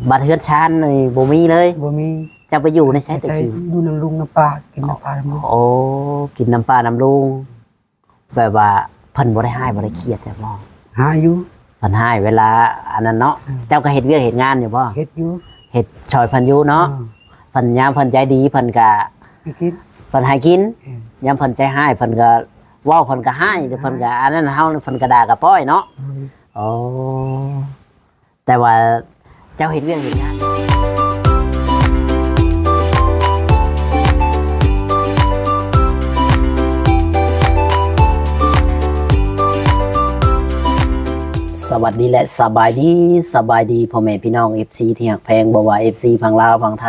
ບັດເຮືອນຊານນີ້ບໍ່ມີເລີຍ? ບໍ່ມີ. ເຈົ້າໄປຢູ່ໃນໃສແຕ່ກີ້? ຢູ່ນຳລຸງນຳປ້າ ກິນນຳປ້ານຳລຸງ. ໂອ້ ກິນນຳປ້ານຳລຸງ. ແບບວ່າເພິ່ນບໍ່ໄດ້ຮ້າຍ ບໍ່ໄດ້ຄຽດແທ້ບໍ່? ຮ້າຍຢູ່. ເພິ່ນຮ້າຍເວລາອັນນັ້ນເນາະ. ເອີ ເຈົ້າກໍເຮັດວຽກເຮັດງານຢູ່ບໍ່? ເຮັດຢູ່. ເຮັດຊ່ອຍເພິ່ນຢູ່ເນາະ. ເອີ ເພິ່ນ ຍາມເພິ່ນໃຈດີ ເພິ່ນກໍໃຫ້ກິນ ເພິ່ນໃຫ້ກິນ. ເອີ ຍາມເພິ່ນໃຈຮ້າຍ ເພິ່ນກໍເວົ້າ ເພິ່ນກໍຮ້າຍ. ເພິ່ນກໍອັນນັ້ນເຮົາ ເພິ່ນກໍດ່າກໍປ່ອຍເນາະ. ໂອ້ ແຕ່ວ່າເຈົ້າເຮັດວຽກເຮັດງານ. ສະຫວັດດີ ແລະ ສະບາຍດີ, ສະບາຍດີພໍ່ແມ່ພີ່ນ້ອງ ເອັຟຊີ ທີ່ຮັກແພງ, ບໍ່ວ່າ ເອັຟຊີ ຝັ່ງລາວ, ຝັ່ງໄທ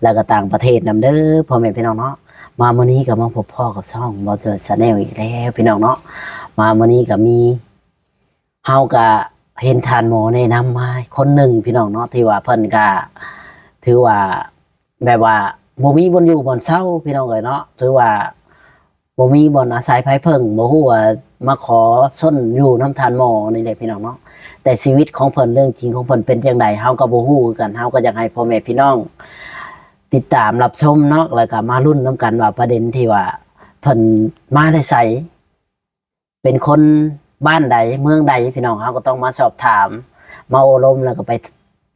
ແລະ ກໍຕ່າງປະເທດນຳເດີ ພໍ່ແມ່ພີ່ນ້ອງເນາະ. ມາມື້ນີ້ກໍມາພົບພໍ້ກັບຊ່ອງ Boss Joy Channel ອີກແລ້ວ ພີ່ນ້ອງເນາະ. ມາມື້ນີ້ກໍມີ ເຮົາກະເຫັນທ່ານໝໍແນະນຳມາຄົນໜຶ່ງ ພີ່ນ້ອງເນາະ ທີ່ວ່າເພິ່ນກະຖືວ່າແບບວ່າບໍ່ມີບ່ອນຢູ່ບ່ອນເຊົາ ພີ່ນ້ອງເອີຍເນາະ. ຖືວ່າບໍ່ມີບ່ອນອາໄສໃຜເພິ່ງ ບໍ່ຮູ້ວ່າມາຂໍຊົນຢູ່ນຳທ່ານໝໍນີ້ແຫຼະ ພີ່ນ້ອງເນາະ. ແຕ່ຊີວິດຂອງເພິ່ນ ເລື່ອງຈິງຂອງເພິ່ນເປັນຈັ່ງໃດ ເຮົາກໍບໍ່ຮູ້ຄືກັນ. ເຮົາກໍຢາກໃຫ້ພໍ່ແມ່ພີ່ນ້ອງຕິດຕາມຮັບຊົມເນາະ ແລ້ວກໍມາລຸ້ນນຳກັນວ່າປະເດັນທີ່ວ່າເພິ່ນມາແຕ່ໃສ ເປັນຄົນບ້ານໃດເມືອງໃດ ພີ່ນ້ອງ ເຮົາກໍຕ້ອງມາສອບຖາມ ມາໂອ້ລົມ ແລ້ວກໍໄປ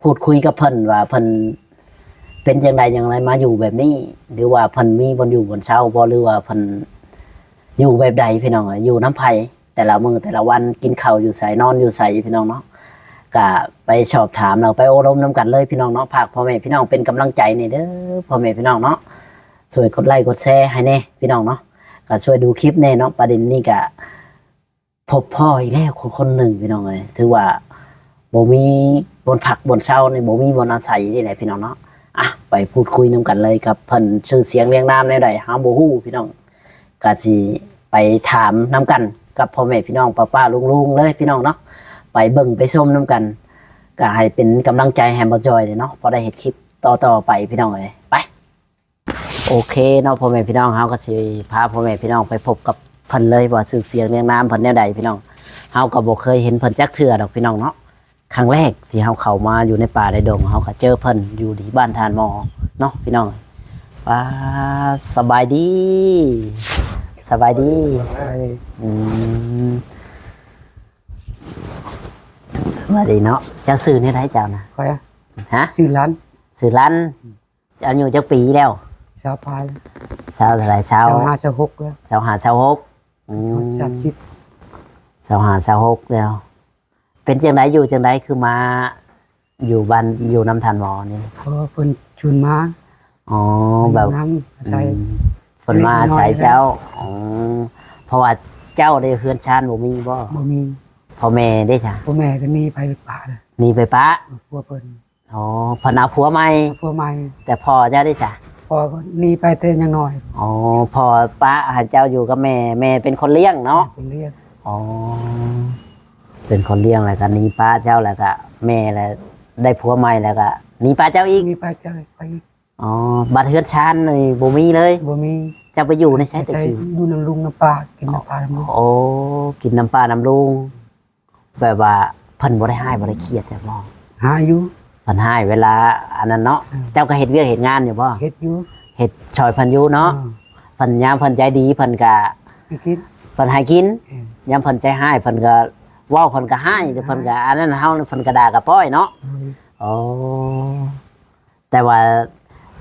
ພູດຄຸຍກັບເພິ່ນວ່າເພິ່ນເປັນຈັ່ງໃດ ຈັ່ງໃດມາຢູ່ແບບນີ້ ຫຼືວ່າເພິ່ນມີບ່ອນຢູ່ບ່ອນເຊົາບໍ່ ຫຼືວ່າເພິ່ນຢູ່ແບບໃດ ພີ່ນ້ອງເອີຍ ຢູ່ນຳໃຜ ແຕ່ລະມື້ແຕ່ລະວັນ ກິນເຂົ້າຢູ່ໃສ ນອນຢູ່ໃສ ພີ່ນ້ອງເນາະ. ກະໄປສອບຖາມ ແລ້ວໄປໂອ້ລົມນຳກັນເລີຍ ພີ່ນ້ອງເນາະ. ຝາກພໍ່ແມ່ພີ່ນ້ອງເປັນກຳລັງໃຈແດ່ເດີ ພໍ່ແມ່ພີ່ນ້ອງເນາະ. ຊ່ວຍກົດໄລ້ກົດແຊໃຫ້ແດ່ ພີ່ນ້ອງເນາະ, ກໍຊ່ວຍດູຄລິບແດ່ເນາະ. ປະເດັນນີ້ກໍພົບພໍ້ອີກແລ້ວຄົນຄົນໜຶ່ງ ພີ່ນ້ອງເອີຍ, ຖືວ່າບໍ່ມີບ່ອນພັກບ່ອນເຊົານີ້ ບໍ່ມີບ່ອນອາໄສນີ້ແຫຼະ ພີ່ນ້ອງເນາະ. ອ່ະ ໄປພູດຄຸຍນຳກັນເລີຍກັບເພິ່ນ. ຊື່ສຽງລຽງນາມແນວໃດເຮົາບໍ່ຮູ້ ພີ່ນ້ອງ, ກໍຊິໄປຖາມນຳກັນກັບພໍ່ແມ່ພີ່ນ້ອງ ປ້າໆລຸງໆເລີຍ ພີ່ນ້ອງເນາະ. ໄປເບິ່ງໄປຊົມນຳກັນ, ກໍໃຫ້ເປັນກຳລັງໃຈໃຫ້ບ່າວຈອຍເດ້ເນາະ, ພໍໄດ້ເຮັດຄລິບຕໍ່ໆໄປ ພີ່ນ້ອງເອີຍ. ໄປ. ໂອເຄເນາະ ພໍ່ແມ່ພີ່ນ້ອງ, ເຮົາກໍຊິພາພໍ່ແມ່ພີ່ນ້ອງໄປພົບກັບເພິ່ນເລີຍ ວ່າຊື່ສຽງລຽງນາມເພິ່ນແນວໃດ ພີ່ນ້ອງ. ເຮົາກໍບໍ່ເຄີຍເຫັນເພິ່ນຈັກເທື່ອດອກ ພີ່ນ້ອງເນາະ. ຄັ້ງແລກທີ່ເຮົາເຂົ້າມາຢູ່ໃນປ່າໃນດົງ ເຮົາກໍເຈີເພິ່ນຢູ່ທີ່ບ້ານທ່ານໝໍເນາະ ພີ່ນ້ອງ. ປ້າ ສະບາຍດີ ສະບາຍດີ. ສະບາຍດີ. ອືມ ສະບາຍດີເນາະ. ເຈົ້າຊື່ແນວໃດເຈົ້ານະ? ຂ້ອຍ ຮະ? ຊື່ລັນ. ຊື່ລັນ. ອືມ. ອາຍຸຈັກປີແລ້ວ? ຊາວປາຍ. ຊາວເທົ່າໃດ? ຊາວ ຊາວຫ້າ ຊາວຫົກແລ້ວ. ຊາວຫ້າ ຊາວຫົກ. ອືມ ຊາວຫ້າ ຊາວຫົກແລ້ວ. ເປັນຈັ່ງໃດ ຢູ່ຈັ່ງໃດ ຄືມາຢູ່ບ້ານ ຢູ່ນຳທ່ານໝໍນີ້? ເອີ ເພິ່ນຊວນມາ. ອໍ ແບບ ມາຢູ່ນຳອາໄສ. ອືມ ເພິ່ນມາອາໄສເຈົ້າ. ອໍ ເພາະວ່າເຈົ້າໄດ້ເຮືອນຊານບໍ່ມີບໍ່? ບໍ່ມີ. ພໍ່ແມ່ເດ້ຊະ? ພໍ່ແມ່ກໍໜີໄປປະ. ໜີໄປປະ? ເອີ ຜົວເພິ່ນ. ອໍ ເພິ່ນເອົາຜົວໃໝ່. ເອົາຜົວໃໝ່. ແຕ່ພໍ່ເຈົ້າເດ້ຊະ? ພໍ່ກໍໜີໄປແຕ່ຍັງນ້ອຍ. ອໍ ພໍ່ປະໃຫ້ເຈົ້າຢູ່ກັບແມ່, ແມ່ເປັນຄົນລ້ຽງເນາະ? ເປັນຄົນລ້ຽງ. ອໍ ເປັນຄົນລ້ຽງ ແລ້ວກໍໜີປະເຈົ້າ, ແລ້ວກໍແມ່ລະໄດ້ຜົວໃໝ່ ແລ້ວກໍໜີປະເຈົ້າອີກ. ໜີປະເຈົ້າໄປອີກ. ອໍ ບັດເຮືອນຊານນີ້ບໍ່ມີເລີຍ? ບໍ່ມີ. ເຈົ້າໄປຢູ່ໃນໃສແຕ່ກີ້? ຢູ່ນຳລຸງນຳປ້າ ກິນນຳປ້ານຳລຸງ. ອໍ ກິນນຳປ້ານຳລຸງ. ແບບວ່າເພິ່ນບໍ່ໄດ້ຮ້າຍ ບໍ່ໄດ້ຄຽດແທ້ບໍ່? ຮ້າຍຢູ່. ເພິ່ນຮ້າຍເວລາອັນນັ້ນເນາະ. ເອີ ເຈົ້າກໍເຮັດວຽກເຮັດງານຢູ່ບໍ່? ເຮັດຢູ່. ເຮັດຊ່ອຍເພິ່ນຢູ່ເນາະ. ເອີ ເພິ່ນ ຍາມເພິ່ນໃຈດີ ເພິ່ນກໍໃຫ້ກິນ. ເພິ່ນໃຫ້ກິນ. ເອີ ຍາມເພິ່ນໃຈຮ້າຍ ເພິ່ນກໍເວົ້າ ເພິ່ນກໍຮ້າຍ. ເພິ່ນກໍອັນນັ້ນເຮົາ ເພິ່ນກໍດ່າກໍປ່ອຍເນາະ. ໂອ້ ແຕ່ວ່າ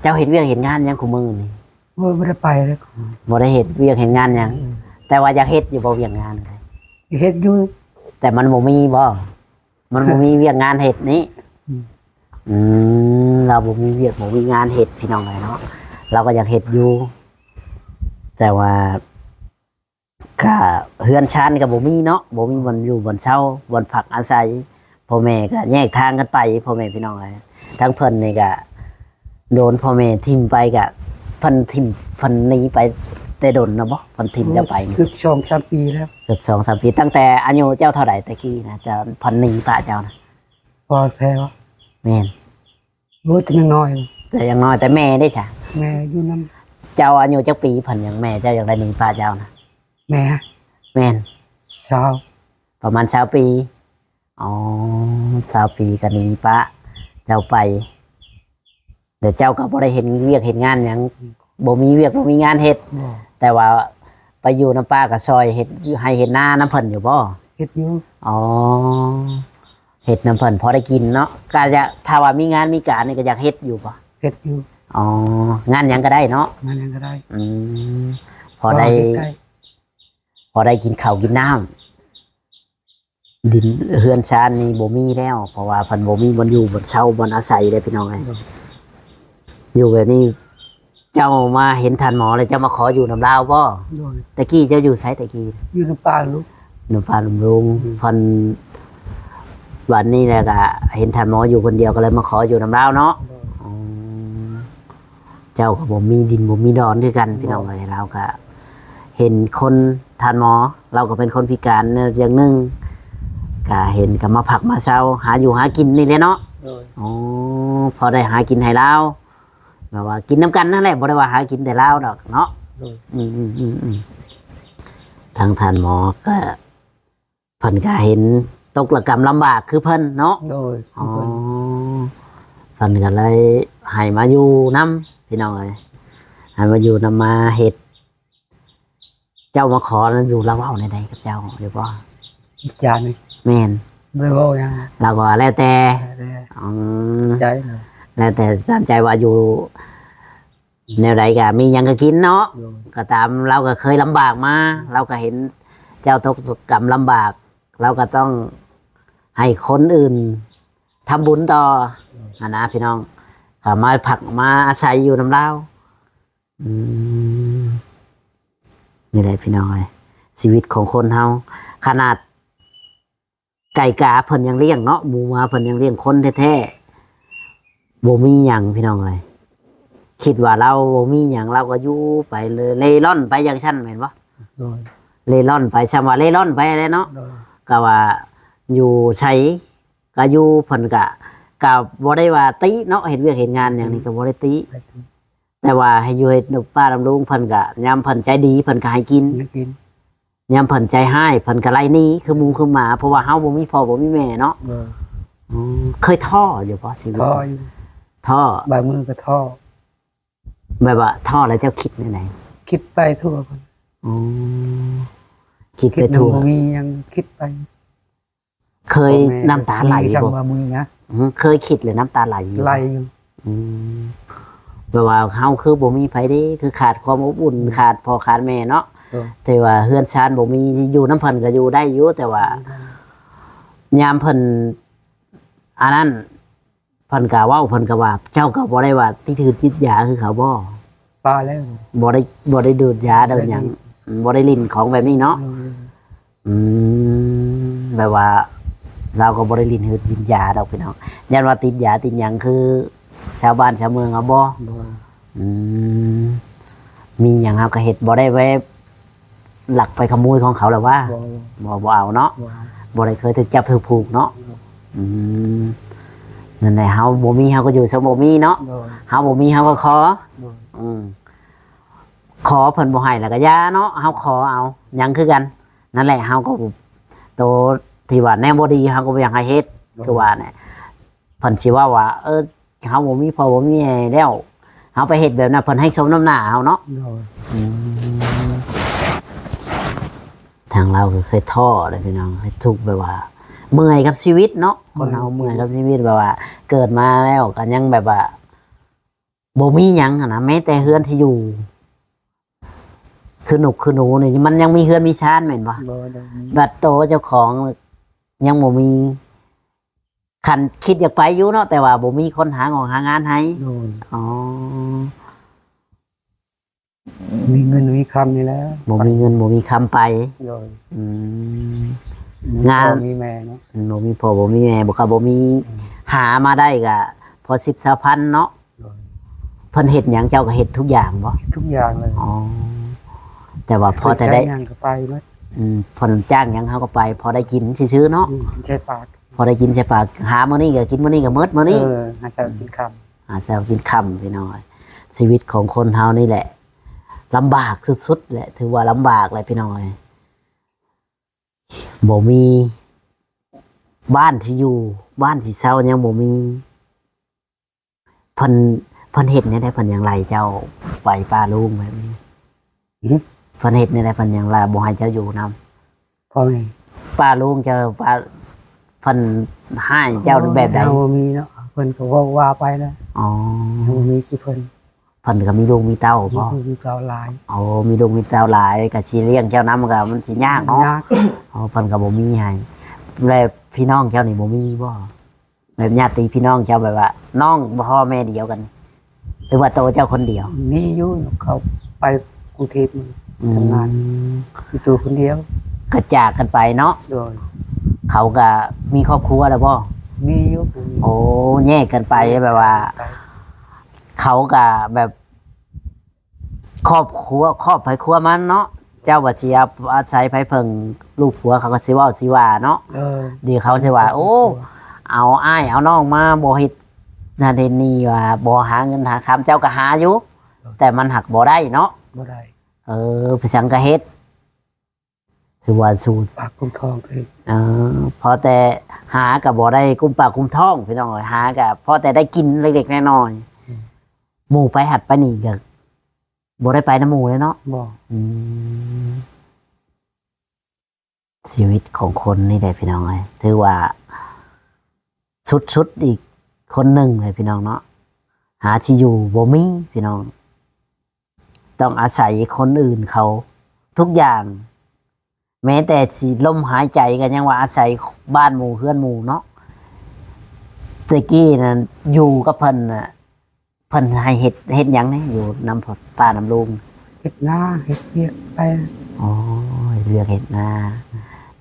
ເຈົ້າເຮັດວຽກເຮັດງານຫຍັງຄູ່ມື້ນີ້? ໂອ້ຍ ບໍ່ໄດ້ໄປເລີຍ. ບໍ່ໄດ້ເຮັດວຽກເຮັດງານຫຍັງ. ອືມ ແຕ່ວ່າຢາກເຮັດຢູ່ບໍ່ວຽກງານ? ເຮັດຢູ່. ແຕ່ມັນບໍ່ມີບໍ່? ມັນບໍ່ມີວຽກງານເຮັດນີ້. ອືມ ອືມ ລາວບໍ່ມີວຽກບໍ່ມີງານເຮັດ ພີ່ນ້ອງເອີຍເນາະ. ລາວກໍຢາກເຮັດຢູ່ ແຕ່ວ່າ ກະເຮືອນຊານກໍບໍ່ມີເນາະ, ບໍ່ມີບ່ອນຢູ່ບ່ອນເຊົາ ບ່ອນພັກອາໄສ. ພໍ່ແມ່ກໍແຍກທາງກັນໄປ ພໍ່ແມ່ພີ່ນ້ອງເອີຍ. ທາງເພິ່ນນີ້ກໍໂດນພໍ່ແມ່ຖິ້ມໄປ, ກໍເພິ່ນຖິ້ມ ເພິ່ນໜີໄປແຕ່ດົນແລ້ວບໍ່? ເພິ່ນຖິ້ມເຈົ້າໄປນີ້ ເກືອບສອງສາມປີແລ້ວ. ເກືອບສອງສາມປີ. ຕັ້ງແຕ່ອາຍຸເຈົ້າເທົ່າໃດແຕ່ກີ້ນະ ທີ່ເພິ່ນໜີປະເຈົ້ານະ? ພໍແທ້ວະ? ແມ່ນ. ໂອ້ ແຕ່ຍັງນ້ອຍ. ແຕ່ຍັງນ້ອຍ. ແຕ່ແມ່ເດ້ຊະ? ແມ່ຢູ່ນຳ. ເຈົ້າອາຍຸຈັກປີ ເພິ່ນຍັງ ແມ່ເຈົ້າຍັງໄດ້ໜີປະເຈົ້ານະ? ແມ່? ແມ່ນ. ຊາວ. ປະມານຊາວປີ. ອໍ ຊາວປີກໍໜີປະ. ເຈົ້າໄປ ແລ້ວເຈົ້າກໍບໍ່ໄດ້ເຮັດວຽກເຮັດງານຫຍັງ? ອືມ ບໍ່ມີວຽກບໍ່ມີງານເຮັດ. ບໍ່ ແຕ່ວ່າໄປຢູ່ນຳປ້າກໍຊ່ອຍເຮັດໄຮ່ເຮັດນານຳເພິ່ນຢູ່ບໍ່? ເຮັດຢູ່. ອໍ ເຮັດນຳເພິ່ນພໍໄດ້ກິນເນາະ. ກໍຢາກ ຖ້າວ່າມີງານມີການນີ້ກໍຢາກເຮັດຢູ່ບໍ່? ເຮັດຢູ່. ອໍ ງານຫຍັງກໍໄດ້ເນາະ? ງານຫຍັງກໍໄດ້. ອືມ ພໍໄດ້ ພໍເຮັດໄດ້ ພໍໄດ້ກິນເຂົ້າກິນນ້ຳ. ດິນເຮືອນຊານນີ້ບໍ່ມີແລ້ວ ເພາະວ່າເພິ່ນບໍ່ມີບ່ອນຢູ່ບ່ອນເຊົາບ່ອນອາໄສເດ້ພີ່ນ້ອງເອີຍ. ໂດຍ ຢູ່ແບບນີ້ ເຈົ້າມາເຫັນທ່ານໝໍແລ້ວ ເຈົ້າມາຂໍຢູ່ນຳລາວບໍ່? ໂດຍ ແຕ່ກີ້ເຈົ້າຢູ່ໃສແຕ່ກີ້? ຢູ່ນຳປ້າລຸງ ນຳປ້າລຸງ. ອືມ ເພິ່ນ ບັດນີ້ແລ້ວກະເຫັນທ່ານໝໍຢູ່ຄົນດຽວ ກໍເລີຍມາຂໍຢູ່ນຳລາວເນາະ. ໂດຍ ອືມ ເຈົ້າກໍບໍ່ມີດິນບໍ່ມີດອນຄືກັນ ໂດຍ ພີ່ນ້ອງເອີຍ. ລາວກໍເຫັນຄົນ ທ່ານໝໍ ລາວກໍເປັນຄົນພິການແນວຢ່າງໜຶ່ງ ກໍເຫັນກໍມາພັກມາເຊົາ ຫາຢູ່ຫາກິນນີ້ແຫຼະເນາະ. ໂດຍ ອໍ ພໍໄດ້ຫາກິນໃຫ້ລາວ ແບບວ່າກິນນຳກັນນັ້ນແຫຼະ ບໍ່ໄດ້ວ່າຫາກິນແຕ່ລາວດອກເນາະ. ໂດຍ ອືມໆໆໆ ທາງທ່ານໝໍກໍ ເພິ່ນກໍເຫັນຕົກລະກຳລຳບາກຄືເພິ່ນເນາະ. ໂດຍ ອໍ ຄືເພິ່ນ ເພິ່ນກໍເລີຍໃຫ້ມາຢູ່ນຳ ພີ່ນ້ອງເອີຍ ໃຫ້ມາຢູ່ນຳ ມາເຮັດ. ເຈົ້າມາຂໍນັ້ນຢູ່ ລາວເວົ້າແນວໃດກັບເຈົ້າຢູ່ບໍ່? ອາຈານນີ້ ແມ່ນ ບໍ່ໄດ້ເວົ້າຫຍັງ ລາວກໍວ່າແລ້ວແຕ່. ແລ້ວແຕ່ ອືມ ໃຈ ແລ້ວແຕ່ຕາມໃຈວ່າຢູ່ ແນວໃດກໍມີຫຍັງກໍກິນເນາະ. ໂດຍ ກໍຕາມ ລາວກໍເຄີຍລຳບາກມາ ລາວກໍເຫັນເຈົ້າຕົກກຳລຳບາກ ລາວກໍຕ້ອງໃຫ້ຄົນອື່ນທຳບຸນຕໍ່. ໂດຍ ຫັ້ນນະພີ່ນ້ອງ ກໍມາພັກມາອາໄສຢູ່ນຳລາວ. ອືມ ນີ້ແຫຼະພີ່ນ້ອງເອີຍ ຊີວິດຂອງຄົນເຮົາ ຂະໜາດ ໄກ່ກາເພິ່ນຍັງລ້ຽງເນາະ ໝູໝາເພິ່ນຍັງລ້ຽງ ຄົນແທ້ໆ ບໍ່ມີຫຍັງພີ່ນ້ອງເອີຍ. ຄິດວ່າລາວບໍ່ມີຫຍັງ ລາວກໍຢູ່ໄປເລີ ເລ່ລ່ອນໄປຈັ່ງຊັ້ນແມ່ນບໍ່? ໂດຍ ເລ່ລ່ອນໄປ ຊ່ຳວ່າເລ່ລ່ອນໄປແຫຼະເນາະ. ໂດຍ ກໍວ່າຢູ່ໃສກໍຢູ່ ເພິ່ນກະ ກະບໍ່ໄດ້ວ່າຕິເນາະ ເຮັດວຽກເຮັດງານຫຍັງນີ້ ອືມ ກໍບໍ່ໄດ້ຕິ ບໍ່ໄດ້ຕິ. ແຕ່ວ່າໃຫ້ຢູ່ເຮັດປ້ານຳລຸງ ເພິ່ນກະ ຍາມເພິ່ນໃຈດີ ເພິ່ນກະໃຫ້ກິນ ໃຫ້ກິນ ຍາມເພິ່ນໃຈຮ້າຍ ເພິ່ນກະໄລ່ໜີຄືໝູຄືໝາ ເພາະວ່າເຮົາບໍ່ມີພໍ່ບໍ່ມີແມ່ເນາະ. ໂດຍ ອືມ ເຄີຍທໍ້ຢູ່ບໍ່ຊີວິດ? ທໍ້ຢູ່. ທໍ້ ບາງມື້ກໍທໍ້. ແບບວ່າທໍ້ແລ້ວເຈົ້າຄິດແນວໃດ? ຄິດໄປທົ່ວ. ອໍ ຄິດໄປທົ່ວ ຄິດນຳບໍ່ມີຫຍັງ ຄິດໄປ. ເຄີຍ ພໍ່ແມ່ ນ້ຳຕາໄຫຼບໍ່? ມີຊ່ຳວ່າມີນະ. ອືມ ເຄີຍຄິດແລ້ວນ້ຳຕາໄຫຼຢູ່? ໄຫຼຢູ່. ອືມ ແບບວ່າເຮົາຄືບໍ່ມີໃຜເດ້ ຄືຂາດຄວາມອົບອຸ່ນ ອືມ ຂາດພໍ່ຂາດແມ່ເນາະ. ໂດຍ ແຕ່ວ່າເຮືອນຊານບໍ່ມີ ຢູ່ນຳເພິ່ນກໍຢູ່ໄດ້ຢູ່ ແຕ່ວ່າ ອືມ ຍາມເພິ່ນ ອັນນັ້ນ ເພິ່ນກະເວົ້າ ເພິ່ນກະວ່າ ເຈົ້າກໍບໍ່ໄດ້ວ່າຕິດຫືດຕິດຢາຄືເຂົາບໍ່? ປະແລ້ວ ບໍ່ໄດ້ ບໍ່ໄດ້ດູດຢາດູດຫຍັງ ບໍ່ໄດ້ຫຼິ້ນ ອືມ ບໍ່ໄດ້ຫຼິ້ນຂອງແບບນີ້ເນາະ. ອືມ ອືມ ແບບວ່າລາວກໍບໍ່ໄດ້ຫຼິ້ນຫືດຫຼິ້ນຢາດອກພີ່ນ້ອງ ຢ້ານວ່າຕິດຢາຕິດຫຍັງຄືຊາວບ້ານຊາວເມືອງເຮົາບໍ່? ບໍ່. ອືມ ມີຫຍັງເຮົາກໍເຮັດ ບໍ່ໄດ້ໄປ ລັກໄປຂະໂມຍຂອງເຂົາແລ້ວຫວາ? ບໍ່ ບໍ່ ບໍ່ເອົາເນາະ. ບໍ່ ບໍ່ໄດ້ເຄີຍຖືກຈັບຖືກຜູກເນາະ. ອືມ ນັ້ນແຫຼະ ເຮົາບໍ່ມີເຮົາກໍຢູ່ຊະບໍ່ມີເນາະ. ໂດຍ ເຮົາບໍ່ມີເຮົາກໍຂໍ. ໂດຍ ອືມ ຂໍເພິ່ນບໍ່ໃຫ້ແລ້ວກໍຢ່າເນາະ ເຮົາຂໍເອົາຫຍັງຄືກັນ. ນັ້ນແຫຼະ ເຮົາກໍໂຕທີ່ວ່າແນວບໍ່ດີເຮົາກໍບໍ່ຢາກໃຫ້ເຮັດ. ໂດຍ ຄືວ່າແຫຼະ ເພິ່ນຊິເວົ້າວ່າ ເອີ ເຮົາບໍ່ມີພໍ່ບໍ່ມີແມ່ແລ້ວ ເຮົາໄປເຮັດແບບນັ້ນ ເພິ່ນແຮ່ງສົມນ້ຳໜ້າເຮົາເນາະ. ໂດຍ ອືມ ທາງລາວກໍເຄີຍທໍ້ເດ້ພີ່ນ້ອງ ເຄີຍທຸກແບບວ່າເມື່ອຍກັບຊີວິດເນາະ. ໂດຍ ຄົນເຮົາເມື່ອຍກັບຊີວິດ ແບບວ່າເກີດມາແລ້ວກໍຍັງແບບວ່າບໍ່ມີຫຍັງຫັ້ນນະ ແມ້ແຕ່ເຮືອນທີ່ຢູ່ ຄືນົກຄືໜູນີ້ ມັນຍັງມີເຮືອນມີຊານແມ່ນບໍ່? ບໍ່ໄດ້ມີ. ບັດໂຕເຈົ້າຂອງຍັງບໍ່ມີ ຄັນຄິດຢາກໄປຢູ່ເນາະ ແຕ່ວ່າບໍ່ມີຄົນຫາງອກຫາງານໃຫ້. ໂດຍ ອໍ ມີເງິນມີຄຳນີ້ແຫຼະ ບໍ່ມີເງິນບໍ່ມີຄຳໄປ. ໂດຍ ອືມ ມີງານ ພໍ່ມີແມ່ເນາະ ບໍ່ມີພໍ່ບໍ່ມີແມ່ ບໍ່ ກໍບໍ່ມີ ອືມ ຫາມາໄດ້ກໍພໍສິບຊາວພັນເນາະ. ໂດຍ ເພິ່ນເຮັດຫຍັງເຈົ້າກໍເຮັດທຸກຢ່າງບໍ່? ເຮັດທຸກຢ່າງເລີຍ. ອໍ ແຕ່ວ່າພໍຈະໄດ້ ເພິ່ນຈ້າງຫຍັງກໍໄປໝົດ. ອືມ ເພິ່ນຈ້າງຫຍັງເຮົາກໍໄປ ພໍໄດ້ກິນຊື່ໆເນາະ. ອືມ ກິນໃສ່ປາກ ພໍໄດ້ກິນໃສ່ປາກ ຫາມື້ນີ້ກໍກິນມື້ນີ້ກໍໝົດມື້ນີ້. ເອີ ຫາເຊົ້າກິນຄ່ຳ ຫາເຊົ້າກິນຄ່ຳພີ່ນ້ອງ. ຊີວິດຂອງຄົນເຮົານີ້ແຫຼະ ລຳບາກສຸດໆແຫຼະ ຖືວ່າລຳບາກແຫຼະພີ່ນ້ອງເອີຍ. ບໍ່ມີບ້ານທີ່ຢູ່ ບ້ານທີ່ເຊົາຍັງບໍ່ມີ ເພິ່ນ ເພິ່ນເຮັດແນວໃດ ເພິ່ນຈັ່ງໄລ່ເຈົ້າໄປປ້າລຸງແບບນີ້? ຫື? ເພິ່ນເຮັດແນວໃດ ເພິ່ນຈັ່ງລະບໍ່ໃຫ້ເຈົ້າຢູ່ນຳ? ພໍ່ແມ່ ປ້າລຸງເຈົ້າ ປ້າ ເພິ່ນຮ້າຍເຈົ້າແບບໃດ? ຍັງບໍ່ມີເນາະ ເພິ່ນກໍເວົ້າວ່າໄປແລ້ວ. ອໍ ຍັງບໍ່ມີຄືເພິ່ນ. ເພິ່ນກໍມີລູກມີເຕົ້າບໍ່? ມີລູກມີເຕົ້າຫຼາຍ. ອໍ ມີລູກມີເຕົ້າຫຼາຍ ກໍຊິລ້ຽງເຈົ້ານຳ ກໍມັນຊິຍາກເນາະ. ຍາກ. ອໍ ເພິ່ນກໍບໍ່ມີໃຫ້. ແລ້ວພີ່ນ້ອງເຈົ້ານີ້ບໍ່ມີບໍ່? ແບບຍາດຕິພີ່ນ້ອງເຈົ້າ ແບບວ່ານ້ອງພໍ່ແມ່ດຽວກັນ ຫຼືວ່າໂຕເຈົ້າຄົນດຽວ? ມີຢູ່ ເຂົາໄປກຸງເທບ ອືມ ທຳງານ ຢູ່ໂຕຄົນດຽວ ກະຈາກກັນໄປເນາະ. ໂດຍ. ເຂົາກະມີຄອບຄົວແລ້ວບໍ່? ມີຢູ່. ໂອ້ ແຍກກັນໄປ ແຍກ ແບບວ່າ ຈາກກັນໄປ ເຂົາກະແບບ ຄອບຄົວ ຄອບໃຜຄົວມັນເນາະ. ເຈົ້າວ່າຊິອາໄສໃຜເພິ່ງ ລູກຜົວເຂົາກໍຊິເວົ້າຊິວ່າເນາະ. ເອີ ດຽວເຂົາຊິວ່າ ເຂົາ ໂອ້ ເອົາອ້າຍເອົານ້ອງມາບໍ່ເຮັດນັ້ນເຮັດນີ້ ວ່າບໍ່ຫາເງິນຫາຄຳ ເຈົ້າກໍຫາຢູ່ ໂດຍ ແຕ່ມັນຫາກບໍ່ໄດ້ເນາະ. ບໍ່ໄດ້. ເອີ ໄປສັງກະເຮັດ ຖືວ່າສູ້ປາກກຸມທ້ອງຕົວເອງ. ເອີ ພໍແຕ່ຫາກໍບໍ່ໄດ້ກຸມປາກກຸມທ້ອງ ພີ່ນ້ອງເອີຍ ຫາກໍພໍແຕ່ໄດ້ກິນເລັກໆນ້ອຍໆ. ອືມ. ໝູ່ໄປຫັດໄປນີ້ກໍບໍ່ໄດ້ໄປນຳໝູ່ເລີຍເນາະ? ບໍ່. ອືມ. ຊີວິດຂອງຄົນນີ້ແຫຼະ ພີ່ນ້ອງເອີຍ ຖືວ່າສຸດໆອີກຄົນໜຶ່ງເລີຍ ພີ່ນ້ອງເນາະ. ຫາທີ່ຢູ່ບໍ່ມີ ພີ່ນ້ອງ. ຕ້ອງອາໄສຄົນອື່ນເຂົາທຸກຢ່າງ ແມ້ແຕ່ຊິລົມຫາຍໃຈກໍຍັງວ່າອາໄສບ້ານໝູ່ເຮືອນໝູ່ເນາະ. ແຕ່ກີ້ນັ້ນຢູ່ກັບເພິ່ນນະ ເພິ່ນໃຫ້ເຮັດ ເຮັດຫຍັງແດ່ ຢູ່ນຳປ້ານຳລຸງ? ເຮັດນາ ເຮັດວຽກໄປ. ອໍ ເຮັດວຽກເຮັດນາ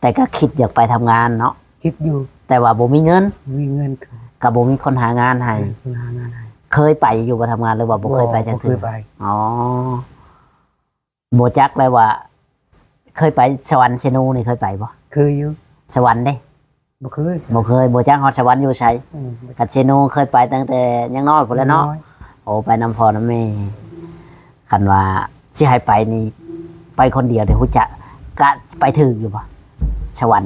ແຕ່ກໍຄິດຢາກໄປທຳງານເນາະ? ຄິດຢູ່ ແຕ່ວ່າບໍ່ມີເງິນ. ບໍ່ມີເງິນ ກໍບໍ່ມີຄົນຫາງານໃຫ້. ບໍ່ມີຄົນຫາງານໃຫ້. ເຄີຍໄປຢູ່ບໍ່ທຳງານ ຫຼືວ່າບໍ່ເຄີຍໄປຈັກເທື່ອ? ບໍ່ເຄີຍໄປ. ອໍ ບໍ່ຈັກເລີຍວ່າ ເຄີຍໄປສະຫວັນເຊໂນນີ້ ເຄີຍໄປບໍ່? ເຄີຍຢູ່. ສະຫວັນເດ້? ບໍ່ເຄີຍ. ບໍ່ເຄີຍ ບໍ່ຈັກຮອດສະຫວັນຢູ່ໃສ. ອືມ. ກັບເຊໂນເຄີຍໄປຕັ້ງແຕ່ຍັງນ້ອຍພຸ້ນແຫຼະເນາະ. ຍັງນ້ອຍ. ໂອ້ ໄປນຳພໍ່ນຳແມ່. ຄັນວ່າຊິໃຫ້ໄປນີ້ ໄປຄົນດຽວນີ້ ຮູ້ຈັກ ກະໄປຖືກຢູ່ບໍ່ ສະຫວັນ?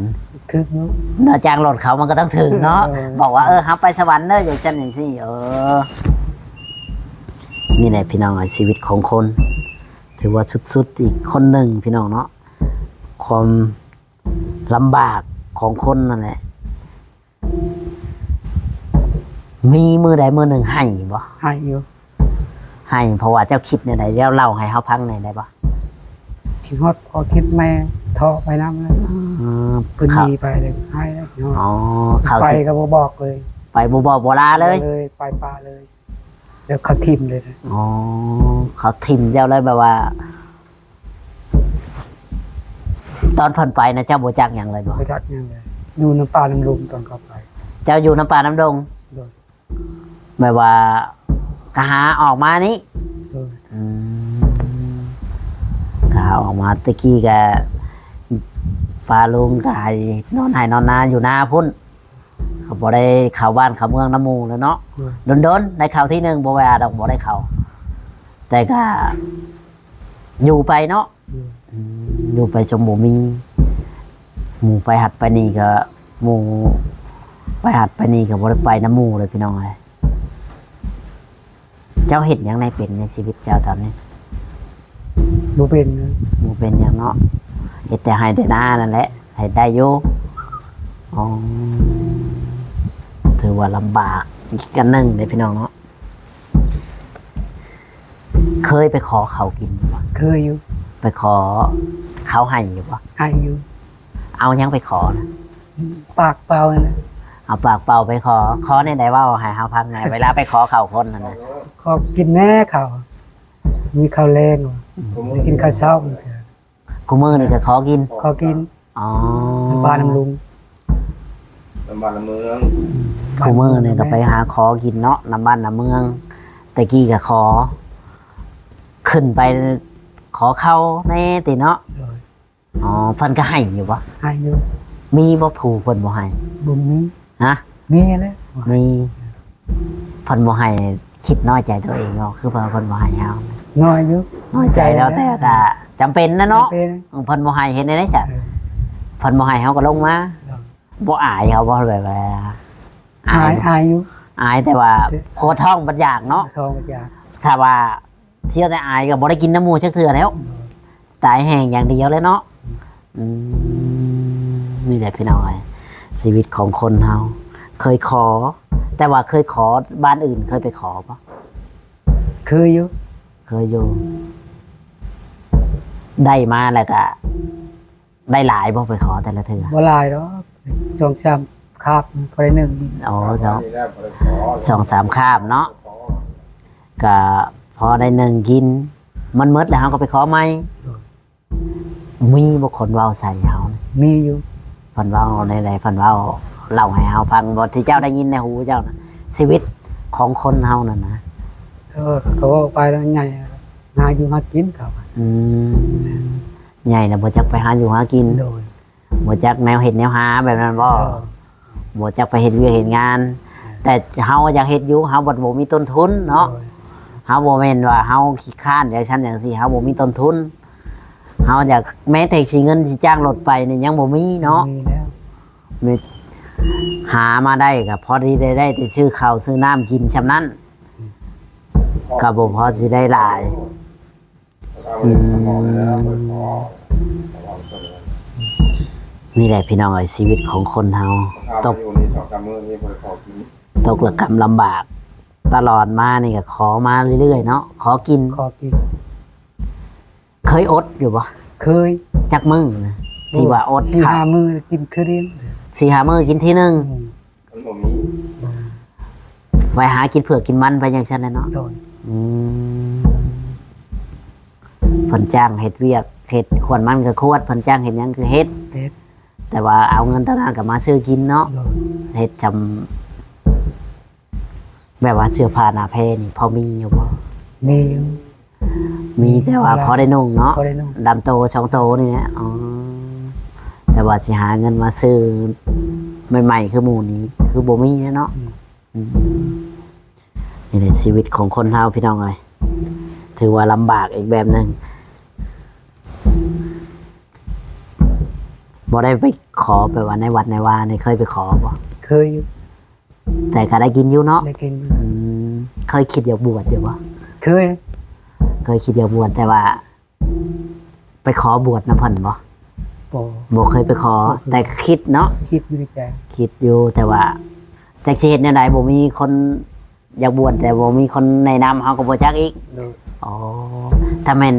ຖືກຢູ່ເນາະ. ຈ້າງລົດເຂົາມັນກໍຕ້ອງຖືກເນາະ. ເອີ ບອກວ່າ ເອີ ເຮົາໄປສະຫວັນເດີ ຈັ່ງຊັ້ນຈັ່ງຊີ້. ເອີ ນີ້ແຫຼະ ພີ່ນ້ອງເອີຍ ຊີວິດຂອງຄົນ ຖືວ່າສຸດໆອີກຄົນໜຶ່ງ ພີ່ນ້ອງເນາະ. ຄວາມລຳບາກຂອງຄົນນັ້ນແຫຼະ. ມີມື້ໃດມື້ໜຶ່ງໄຫ້ບໍ່? ໄຫ້ຢູ່. ໄຫ້ເພາະວ່າເຈົ້າຄິດແນວໃດ? ເຈົ້າເລົ່າໃຫ້ເຮົາຟັງແດ່ໄດ້ບໍ່? ຄິດຮອດພໍ່ຄິດແມ່ ທໍ້ໄປນຳແລ້ວ. ອືມ. ເພິ່ນໜີໄປແລ້ວ ໄຫ້ແລ້ວ. ອໍ ເຂົາໄປກໍບໍ່ບອກເລີຍ. ໄປບໍ່ບອກບໍ່ລາເລີຍ? ບໍ່ເລີຍ ໄປປະເລີຍ. ແລ້ວເຂົາຖິ້ມເລີຍນະ. ອໍ ເຂົາຖິ້ມເຈົ້າເລີຍ ແບບວ່າ ຕອນເພິ່ນໄປນະ ເຈົ້າບໍ່ຈັກຫຍັງເລີຍບໍ່? ບໍ່ຈັກຫຍັງເລີຍ. ຢູ່ນຳປ່ານຳດົງຕອນເຂົາໄປ. ເຈົ້າຢູ່ນຳປ່ານຳດົງ? ໂດຍ. ແບບວ່າກະຫາອອກມານີ້? ໂດຍ. ອືມ. ກະຫາອອກມາ ແຕ່ກີ້ກະປ້າລຸງກະໃຫ້ນອນໄຮ່ນອນນາຢູ່ນາພຸ້ນ. ກໍບໍ່ໄດ້ເຂົ້າບ້ານເຂົ້າເມືອງນຳໝູ່ແລ້ວເນາະ. ອືມ. ດົນໆໄດ້ເຂົ້າທີໜຶ່ງ ບໍ່ວ່າດອກ ບໍ່ໄດ້ເຂົ້າ ແຕ່ກໍຢູ່ໄປເນາະ. ອືມ. ອືມ ຢູ່ໄປຊົມບໍ່ມີ ໝູ່ໄປຫັດໄປນີ້ກໍ ໝູ່ໄປຫັດໄປນີ້ກໍບໍ່ໄດ້ໄປນຳໝູ່ເລີຍ ພີ່ນ້ອງເອີຍ. ເຈົ້າເຮັດຫຍັງແດ່ເປັນໃນຊີວິດເຈົ້າຕອນນີ້? ບໍ່ເປັນ. ບໍ່ເປັນຫຍັງເນາະ ເຮັດແຕ່ໄຮ່ແຕ່ນານັ້ນແຫຼະ ເຮັດໄດ້ຢູ່. ອໍ ຖືວ່າລຳບາກອີກອັນໜຶ່ງເດ້ພີ່ນ້ອງເນາະ. ເຄີຍໄປຂໍເຂົາກິນຢູ່ບໍ່? ເຄີຍຢູ່. ໄປຂໍເຂົາໃຫ້ຢູ່ບໍ່? ໃຫ້ຢູ່. ເອົາຫຍັງໄປຂໍນະ? ປາກເປົ່າຫັ້ນແຫຼະ. ເອົາປາກເປົ່າໄປຂໍ. ຂໍແນວໃດ ເວົ້າໃຫ້ເຮົາຟັງແດ່ ເວລາໄປຂໍເຂົ້າຄົນຫັ້ນນະ. ຂໍກິນແດ່ເຂົ້າ ມີເຂົ້າແລງ ອືມ ກິນເຂົ້າເຊົ້າ. ຄູ່ມື້ນີ້ກໍຂໍກິນ. ຂໍກິນ. ອໍ ນຳບ້ານນຳລຸງ ນຳບ້ານນຳເມືອງ. ອືມ ຄູ່ມື້ນີ້ກໍໄປຫາຂໍກິນເນາະ ນຳບ້ານນຳເມືອງ. ແຕ່ກີ້ກໍຂໍ ຂຶ້ນໄປຂໍເຂົ້າແດ່ຕິເນາະ. ໂດຍ. ອໍ ເພິ່ນກໍໃຫ້ຢູ່ບໍ່? ໃຫ້ຢູ່. ມີບໍ່ຜູ້ເພິ່ນບໍ່ໃຫ້? ບໍ່ມີ. ຮະ? ມີແຫຼະ. ມີ. ເພິ່ນບໍ່ໃຫ້ ຄິດນ້ອຍໃຈຕົວເອງບໍ່? ຄືວ່າເພິ່ນບໍ່ໃຫ້ເຮົາ. ນ້ອຍຢູ່. ນ້ອຍໃຈແລ້ວ ແຕ່ກໍຈຳເປັນນະເນາະ. ຈຳເປັນ. ເພິ່ນບໍ່ໃຫ້ເຮັດແນວໃດຊະ? ເອີ ເພິ່ນບໍ່ໃຫ້ເຮົາກໍລົງມາ. ໂດຍ. ບໍ່ອາຍເຂົາບໍ່? ແບບວ່າ ອາຍ ອາຍ ອາຍຢູ່. ອາຍແຕ່ວ່າ ຄື ຄົວທ້ອງບັດຢາກເນາະ ທ້ອງບັດຢາກ ຖ້າວ່າ ທ່ຽວແຕ່ອາຍກໍບໍ່ໄດ້ກິນນຳໝູ່ຈັກເທື່ອແລ້ວ ຕາຍແຫ້ງຢ່າງດຽວເລີຍເນາະ. ອືມ ນີ້ແຫຼະພີ່ນ້ອງເອີຍ ຊີວິດຂອງຄົນເຮົາ ເຄີຍຂໍ ແຕ່ວ່າເຄີຍຂໍບ້ານອື່ນ ເຄີຍໄປຂໍບໍ່? ເຄີຍຢູ່ ເຄີຍຢູ່ ໄດ້ມາແລ້ວກະ ໄດ້ຫຼາຍບໍ່ ໄປຂໍແຕ່ລະເທື່ອ? ບໍ່ຫຼາຍດອກ ສອງສາມຄາບ ພໍໄດ້ໜຶ່ງ. ອໍ ສອງ ສອງສາມຄາບເນາະ ກະພໍໄດ້ໜຶ່ງກິນ ມັນໝົດແລ້ວເຮົາກໍໄປຂໍໃໝ່. ໂດຍ ມີບໍ່ຄົນເວົ້າໃສ່ເຮົາ? ມີຢູ່. ເພິ່ນເວົ້າແນວໃດ? ເພິ່ນເວົ້າເລົ່າໃຫ້ເຮົາຟັງບໍ່ ທີ່ເຈົ້າໄດ້ຍິນໃນຫູເຈົ້ານະ ຊີວິດຂອງຄົນເຮົານັ້ນນະ? ເອີ ເຂົາເວົ້າໄປແລ້ວໃຫຍ່ ຫາຢູ່ຫາກິນເຂົາ. ອືມ ໃຫຍ່ແລ້ວບໍ່ຈັກໄປຫາຢູ່ຫາກິນ. ໂດຍ ບໍ່ຈັກແນວເຮັດແນວຫາແບບນັ້ນບໍ່? ເອີ ບໍ່ຈັກໄປເຮັດວຽກເຮັດງານ. ເອີ ແຕ່ເຮົາຢາກເຮັດຢູ່ ເຮົາບັດບໍ່ມີຕົ້ນທຶນເນາະ. ໂດຍ ເຮົາບໍ່ແມ່ນວ່າເຮົາຂີ້ຄ້ານຈັ່ງຊັ້ນຈັ່ງຊີ້ ເຮົາບໍ່ມີຕົ້ນທຶນ ເຮົາຢາກ ແມ້ແຕ່ຊິເງິນຊິຈ້າງລົດໄປນີ້ຍັງບໍ່ມີເນາະ. ບໍ່ມີແລ້ວ ມີ ຫາມາໄດ້ກໍພໍດີໄດ້ ໄດ້ແຕ່ຊື້ເຂົ້າຊື້ນ້ຳກິນຊ່ຳນັ້ນ ອືມ ກໍບໍ່ພໍຊິໄດ້ຫຼາຍ. ອືມ ນີ້ແຫຼະພີ່ນ້ອງເອີຍ ຊີວິດຂອງຄົນເຮົາ ຕົກ ຕົກລະກຳລຳບາກ ຕະຫຼອດມານີ້ກໍຂໍມາເລື້ອຍໆເນາະ ຂໍກິນ ຂໍກິນ. ເຄີຍອົດຢູ່ບໍ່? ເຄີຍ. ຈັກມື້ນະ ໂອ້ ທີ່ວ່າອົດ ສີ່ຫ້າມື້ກິນເທື່ອດຽວ ສີ່ຫ້າມື້ກິນທີໜຶ່ງ. ອືມ ມັນບໍ່ມີ ໄປຫາກິນເຜືອກກິນມັນໄປຈັ່ງຊັ້ນແຫຼະເນາະ. ໂດຍ ອືມ ເພິ່ນຈ້າງເຮັດວຽກ ເຮັດຂວນມັນກໍຂວດ ເພິ່ນຈ້າງເຮັດຫຍັງກໍເຮັດ ເຮັດ ແຕ່ວ່າເອົາເງິນຕອນນັ້ນກໍມາຊື້ກິນເນາະ. ໂດຍ ເຮັດຊ່ຳ ແບບວ່າເສື້ອຜ້າໜ້າແພນີ້ພໍມີຢູ່ບໍ່? ມີຢູ່ ມີແຕ່ວ່າພໍໄດ້ນຸ່ງເນາະ ພໍໄດ້ນຸ່ງ ດຳໂຕສອງໂຕນີ້ແຫຼະ. ອໍ ແຕ່ວ່າຊິຫາເງິນມາຊື້ໃໝ່ໆຄືໝູ່ນີ້ຄືບໍ່ມີແລ້ວເນາະ. ອືມ ອືມ ນີ້ແຫຼະຊີວິດຂອງຄົນເຮົາພີ່ນ້ອງເອີຍ ຖືວ່າລຳບາກອີກແບບໜຶ່ງ. ບໍ່ໄດ້ໄປຂໍ ແບບວ່າໃນວັດໃນວານີ້ເຄີຍໄປຂໍບໍ່? ເຄີຍຢູ່ ແຕ່ກໍໄດ້ກິນຢູ່ເນາະ ໄດ້ກິນຢູ່. ອືມ ເຄີຍຄິດຢາກບວດຢູ່ບໍ່? ເຄີຍ ເຄີຍຄິດຢາກບວດ ແຕ່ວ່າໄປຂໍບວດນຳເພິ່ນບໍ່? ບໍ່ ບໍ່ເຄີຍໄປຂໍ ບໍ່ເຄີຍ ແຕ່ຄິດເນາະ ຄິດຢູ່ໃນໃຈ ຄິດຢູ່ ແຕ່ວ່າຈັກຊິເຮັດແນວໃດ ບໍ່ມີຄົນຢາກບວດ ແຕ່ບໍ່ມີຄົນແນະນຳ ເຮົາກໍບໍ່ຈັກອີກ. ໂດຍ ອໍ ຖ້າແມ່ນ